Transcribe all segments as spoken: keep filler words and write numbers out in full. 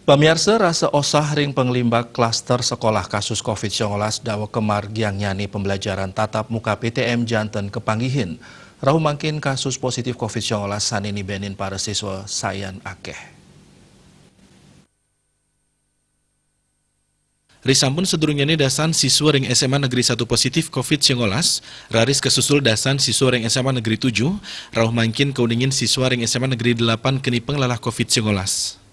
Pamiarsa, rasa osah ring panglimbak klaster sekolah kasus covid sembilan belas daweg kamargiang nyani pembelajaran tatap muka P T M janten kapanggihin. Rauh mangkin kasus positif covid sembilan belas sane nibenin para siswa sayan akeh. Risampun sadurungnyane dasan siswa ring S M A Negeri satu positif covid sembilan belas, raris kasusul dasan siswa ring S M A Negeri tujuh, rauh mangkin kauningin siswa ring S M A Negeri delapan keni panglalah covid sembilan belas.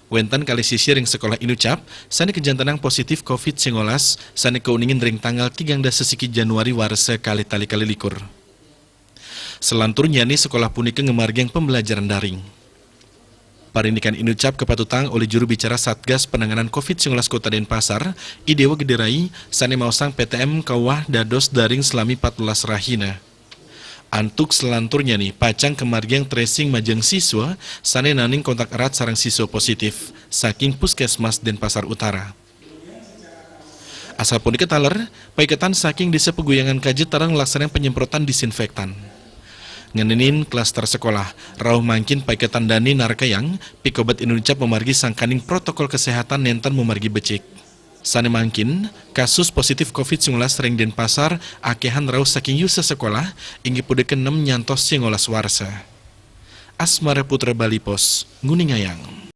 Wenten kalih sisya ring sekolah Inucap sane kajantenang positif covid sembilan belas sane kauningin ring tanggal tigang dasa siki Januari warsa kalih tali kalih likur. Salanturnyane sekolah punika ngamargiang pembelajaran daring. Parindikan Inucap kapatutang olih juru bicara Satgas Penanganan covid sembilan belas Kota Denpasar, I Dewa Gede Rai, sane maosang P T M kawah dados daring salami patbelas rahina. Antuk salanturnyane pacang kamargiang tracing majeng siswa sane naenin kontak erat sareng siswa positif saking Puskesmas Denpasar Utara. Asapunika taler, paiketan saking Desa Paguyangan Kaja tareng nglaksanayang panyemprotan disinfektan. Ngenenin klaster sekolah, rauh mangkin paiketan dane narekayang, pikobet Inucap mamargi sangkaning protokol kesehatan nenten mamargi becik. Sane mangkin, kasus positif covid sembilan belas ring Denpasar akehan rauh saking yusa sekolah, inggih punika nem nyantos sangalas warsa. Asmara Putra, Bali Post, nguningayang.